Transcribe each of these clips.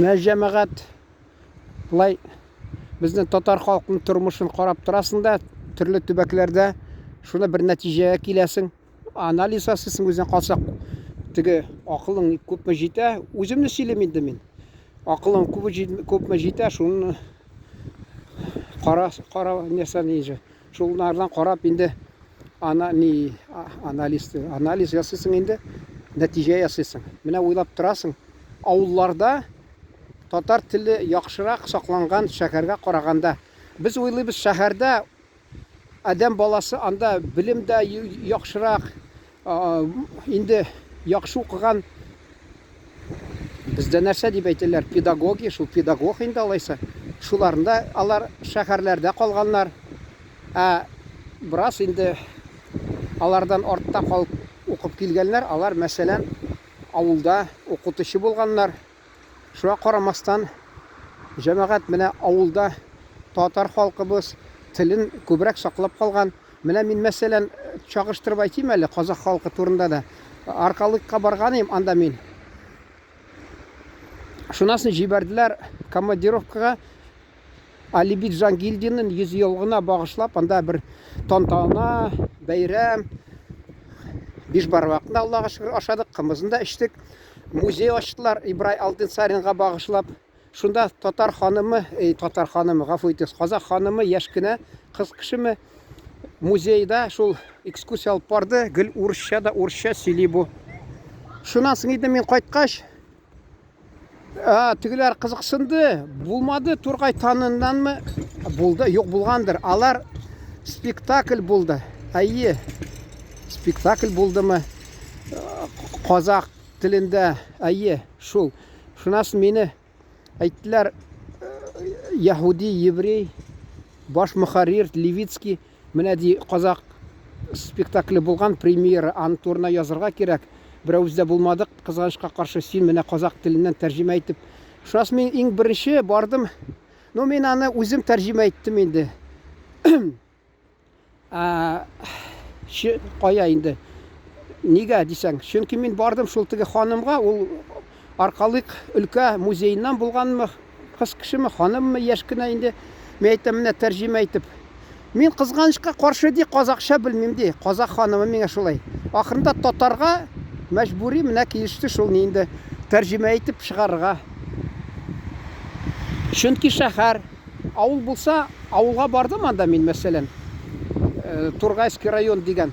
Менә җәмәгать болай безнең татар халкының тормышын карап торасың да, төрле төбәкләрдә шуны бер нәтиҗәгә киләсең. Анализ ясыйсың үзең калсак, теге акылың күпме җитә, үземне сөйлим инде мин. Акылың күпме җитә, шуны кара, кара нәрсә ни Шулардан карап инде ана ни анализ анализ ясыйсың инде, нәтиҗә ясыйсың. Менә уйлап торасың, авылларда татар теле яхшырак сакланган шәһәргә караганда. Без уйлыйбыз, шәһәрдә адәм баласы анда белем дә яхшырак, инде яхшы укыган. Бездә нәрсә дип әйтәләр? Педагоги, шул педагог инде алайса. Шуларында алар шәһәрләрдә калганнар. Ә бераз инде алардан артта калып укып килгәннәр, алар, мәсәлән, авылда укытучы булганнар. Шуңа карамастан, җәмәгать менә авылда татар халкыбыз телен күбрәк саклап калган. Менә мин, мәсәлән, чагыштырып әйтим әле казах халкы турында да. Аркалыкка барган идем, анда мин. Шуннан соң җибәрделәр командировкага Алибит Жангильдинның 100 еллыгына багышлап, анда бер тантана, бәйрәм. Бишбармакны Аллага шөкер ашадык, кымызын да эчтек. Музей ачтылар Ибрай Алтынсаринга багышлап. Шунда татар ханымы, эй, татар ханымы, гафу итегез, казах ханымы, яшь кенә кыз кешеме, музейда шул экскурсия алып барды, гел урысча да урысча сөйли бу. Шуннан соң инде мин кайткач, ә, тегеләр кызыксынды, булмады Тургай таныннанмы? Булды, юк булгандыр. Алар спектакль булды. Әйе, спектакль булдымы? Казах телендә, әйе, шул. Шуннан соң мине әйттеләр, яһүди, еврей, баш мөхәррир Левицкий, менә ди, казак спектакле булган, премьера, аның турында язырга кирәк. Берәүбез дә булмадык, кызганычка каршы, син менә казак теленнән тәрҗемә итеп. Шуннан соң мин иң беренче бардым. Ну, мин аны үзем тәрҗемә иттем инде. Ә, кая инде? Нигә дисәң, чөнки мин бардым шул теге ханымга, ул Аркалык өлкә музееннан булганмы, кыз кешеме, ханыммы, яшь кенә инде. Мин әйтәм, менә тәрҗемә итеп. Мин кызганычка каршы ди, казакча белмим ди. Казак ханымы миңа шулай. Ахырында татарга мәҗбүри менә килеште шул ни инде тәрҗемә итеп чыгарырга. Чөнки шәһәр Авыл булса, авылга бардым анда мин, мәсәлән, э, Тургайский район дигән,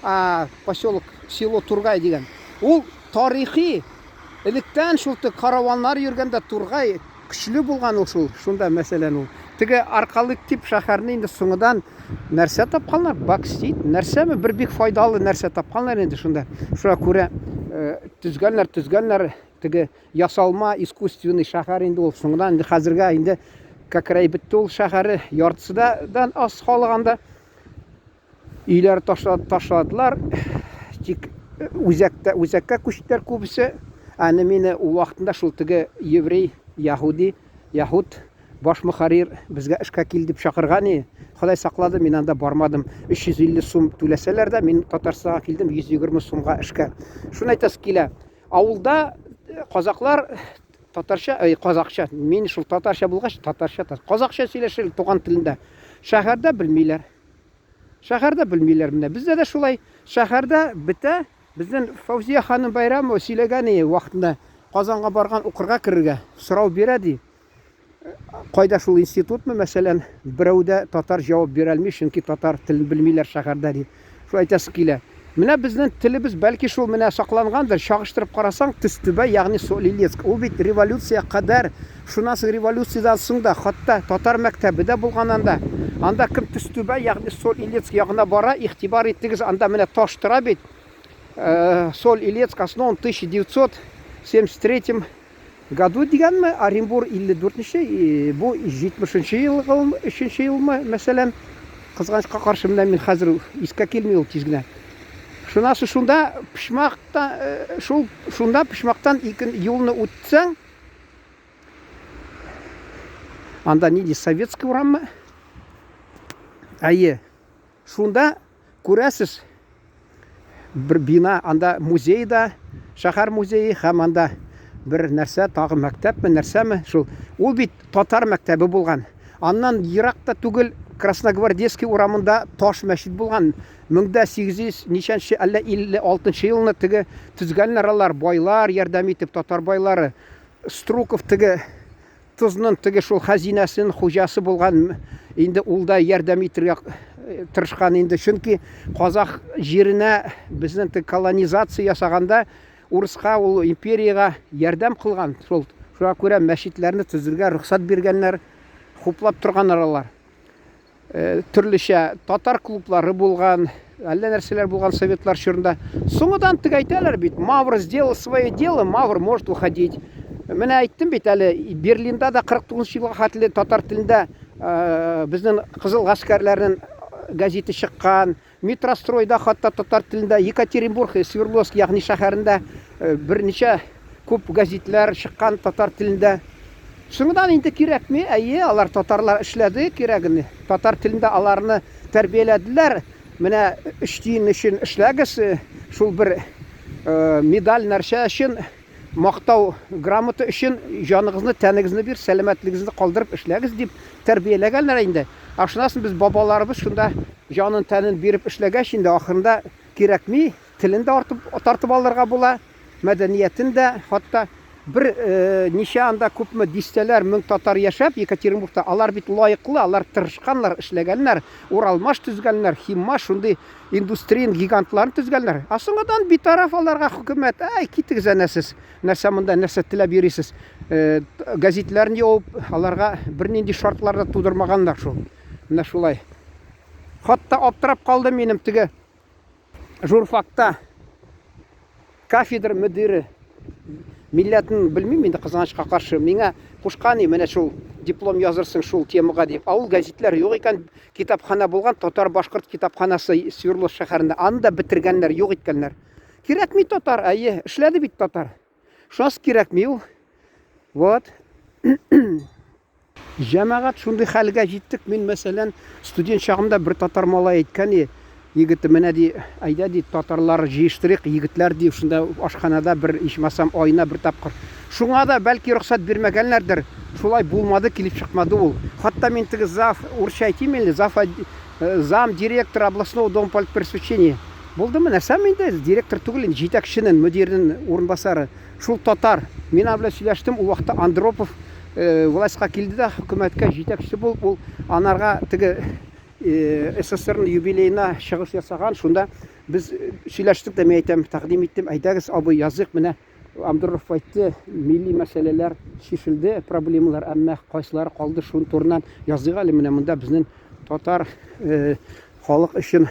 а, поселок, село Тургай дигән. Ул тарихи, электән шул тек караваннар йөргәндә Тургай көчле булган ул шул, шунда мәсәлән ул. Теге Аркалык дип шәһәрне инде соңыдан нәрсә тапканнар? Боксит, нәрсәме? Бер бик файдалы нәрсә тапканнар инде шунда. Шуңа күрә э, төзгәннәр, төзгәннәр теге Ясалма, искусственный шәһәр инде ул. Соңыннан инде хәзергә инде кәкрәй бетте ул шәһәре. Яртысы да дан аз халык анда. Өйләр ташладылар. Тик э, үзәктә, үзәккә күчтеләр күбесе. Әне мине ул вакытында шул теге еврей, яһуди, яһуд баш мөхәррир безгә эшкә кил дип чакырган и. Ходай саклады, мин анда бармадым. 350 сум түләсәләр дә, мин Татарстанга килдем 120 сумга эшкә. Шуны әйтәсе килә. Авылда э, казаклар татарча, эй, казакча, мин шул татарча булгач, татарча, казакча сөйләшер туган телендә. Шәһәрдә белмиләр. Шәһәрдә белмиләр менә. Бездә дә шулай. Шәһәрдә бетә. Безнең Фәүзия ханым Байрамова сөйләгән вакытында Казанга барган укырга керергә сорау бирә ди. Кайда шул институтмы, мәсәлән, берәү дә татар җавап бирә алмый, чөнки татар телен белмиләр шәһәрдә, ди. Шул әйтәсе килә. Менә безнең телебез бәлки шул менә саклангандыр, чагыштырып карасаң, Төстүбә, ягъни Соль-Илецк, ул бит революция кадәр, шуннан соң революциядән соң да, хатта татар мәктәбе дә булган анда. Анда кем Төстүбә, ягъни Соль-Илецк ягына бара, игътибар итегез, анда менә таш тора бит. Э, Соль-Илецк основан в 1973 Году дигәнме, Оренбур 54 нче, бу 70 нче елгы, 3 елмы, мәсәлән, кызганычка каршы менә мин хәзер искә килми ул тиз генә. Шунасы шунда почмакта, э, шул шунда почмактан ике юлны үтсәң, анда нинди Советский ураммы? Әйе. Шунда күрәсез, бер бина, анда музей да, шәһәр музее һәм анда Бер нәрсә, тагы мәктәпме, нәрсәме, шул. Ул бит татар мәктәбе булган. Аннан ерак та түгел Красногвардейский урамында таш мәчет булган. 1800 ничәнче, әллә 56 елны теге төзгәннәр алар, байлар ярдәм итеп, татар байлары. Струков теге тозның теге шул хәзинәсен хуҗасы булган, инде ул да ярдәм итергә э, тырышкан инде. Чөнки казах җиренә безнең теге колонизация ясаганда урыска ул империягә ярдәм кылган. Шул шуңа күрә мәчетләрне төзергә рөхсәт биргәннәр, хуплап торганнар алар. Э, төрлечә татар клублары булган, әллә нәрсәләр булган советлар чорында. Соңыдан тек әйтәләр бит, Мавр сделал свое дело, Мавр может уходить. Менә әйттем бит әле, Берлинда да 49 елга хәтле татар телендә э, безнең кызыл гаскәрләрнең газеты чыккан, Метростройда хатта татар телендә Екатеринбург, Свердловск, ягъни шәһәрендә э, берничә күп газетләр чыккан татар телендә. Шуңдан инде кирәкми, әйе, алар татарлар эшләде кирәген. Татар телендә аларны тәрбияләделәр. Менә өч тиен өчен эшләгез, э, шул бер э, медаль нәрсә өчен Мактау грамота өчен җаныгызны, тәнегезне бир, сәламәтлегегезне калдырып эшләгез дип тәрбияләгәннәр инде. Ә шуннан соң без бабаларыбыз шунда җанын, тәнен биреп эшләгәч, инде ахырында кирәкми, телен дә артып, тартып алырга була, мәдәниятен дә, хатта бер э, ничә анда күпме дистәләр мең татар яшәп Екатеринбургта, алар бит лаеклы, алар тырышканнар, эшләгәннәр, Уралмаш төзгәннәр, Химмаш шундый индустрияның гигантларын төзгәннәр. Ә соңадан битараф аларга хөкүмәт, әй, китегез әнә сез, нәрсә монда, нәрсә теләп йөрисез. Э, газетләрен ябып, аларга бернинди шартлар да тудырмаганнар шул. Менә шулай. Хатта аптырап калдым минем теге журфакта Кафедра мөдире, милләтен белмим инде, кызганычка каршы, миңа кушкан и, менә шул диплом язырсың шул темага дип. Авыл гәзитләре юк икән, китапханә булган, татар-башкорт китапханасы Свердловск шәһәрендә, аны да бетергәннәр, юк иткәннәр. Кирәкми татар, әйе, эшләде бит татар. Шунысы кирәкми ул. Вот. Җәмәгать, шундый хәлгә җиттек, мин, мәсәлән, студент чагымда бер татар малае әйткән и, егете, менә ди, әйдә ди, татарлар җыештырыйк, егетләр ди, шунда ашханада бер ичмасам аена бер тапкыр. Шуңа да бәлки рөхсәт бирмәгәннәрдер, шулай булмады, килеп чыкмады ул. Хатта мин теге зав, урысча әйтим инде, зав, э, зам директор областного дома политпросвещения. Булдымы, нәрсәме инде, директор түгел инде, җитәкченең, мөдирнең урынбасары. Шул татар. Мин аның белән сөйләштем, ул вакытта Андропов э, властька килде дә, хөкүмәткә җитәкче булып, ул анарга теге э, СССРның юбилеена чыгыш ясаган. Шунда без э, сөйләштек тә, мин әйтәм, тәкъдим иттем, әйдәгез, абый, языйк, менә Андропов әйтте, милли мәсьәләләр чишелде, проблемалар, әмма кайсылары калды, шуның турыннан языйк әле, менә монда безнең татар э, халык өчен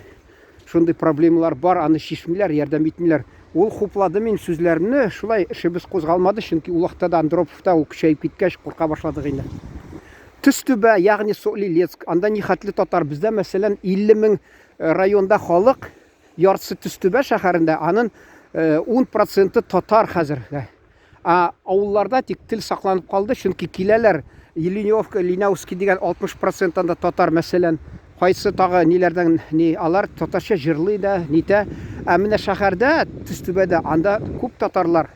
Шундый проблемалар бар, аны чишмиләр, ярдәм итмиләр. Ул хуплады минем сүзләремне, шулай эшебез кузгалмады, чөнки ул вакытта да Андропов та ул көчәеп киткәч, курка башладык инде. Төстүбә, ягъни Соль-Илецк, анда нихәтле татар. Бездә, мәсәлән, 50 мең э, районда халык, яртысы Төстүбә шәһәрендә, анын 10 э, проценты татар хәзер. Ә авылларда тик тел сакланып калды, чөнки киләләр Еленевка, Линяуский дигән 60 проценттан да татар, мәсәлән, кайсы тагы ниләрдән ни, алар татарча җырлый да, нитә. Ә менә шәһәрдә, Төстүбәдә, анда күп татарлар.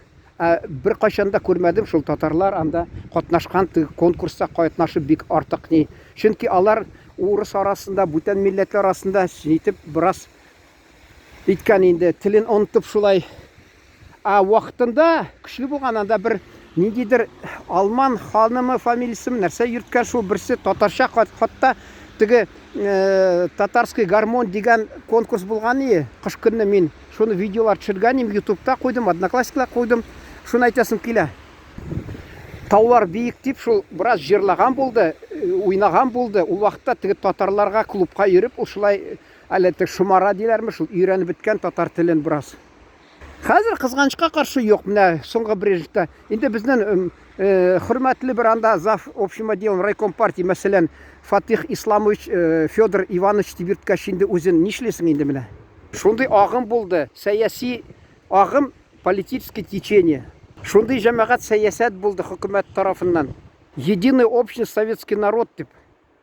Ә беркайчан да күрмәдем шул татарлар анда катнашкан, теге конкурста катнашып бик артык ни. Чөнки алар урыс арасында, бүтән милләтләр арасында нитеп бераз иткән инде, телен онытып шулай. Ә вакытында көчле булган анда бер ниндидер алман ханымы фамилиясеме нәрсә йөрткән шул берсе татарча хатта теге э, татарский гармон дигән конкурс булган ие кыш көнне мин шуны видеолар төшергән идем ютубта куйдым одноклассниклар куйдым шуны әйтәсем килә таулар биек дип шул бераз җырлаган булды э, уйнаган булды ул вакытта теге татарларга клубка йөреп ул шулай әле теге шомара диләрме шул өйрәнеп беткән татар телен бераз Хәзер кызганычка каршы юк. Менә соңгы Брежневта. Инде безнең э, хөрмәтле бер анда зав общим отделом райком партии, мәсәлән, Фатих Исламович э, Федор Иванович дип йөрткәч инде үзен нишлисең инде менә. Шундый агым булды, сәяси агым, политическое течение. Шундый җәмәгать сәясәт булды хөкүмәт тарафыннан. Единый общий советский народ дип.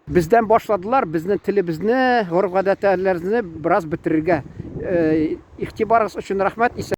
Бездән башладылар, безнең телебезне, гореф-гадәтләребезне бераз бетерергә. Игътибарыгыз өчен рәхмәт.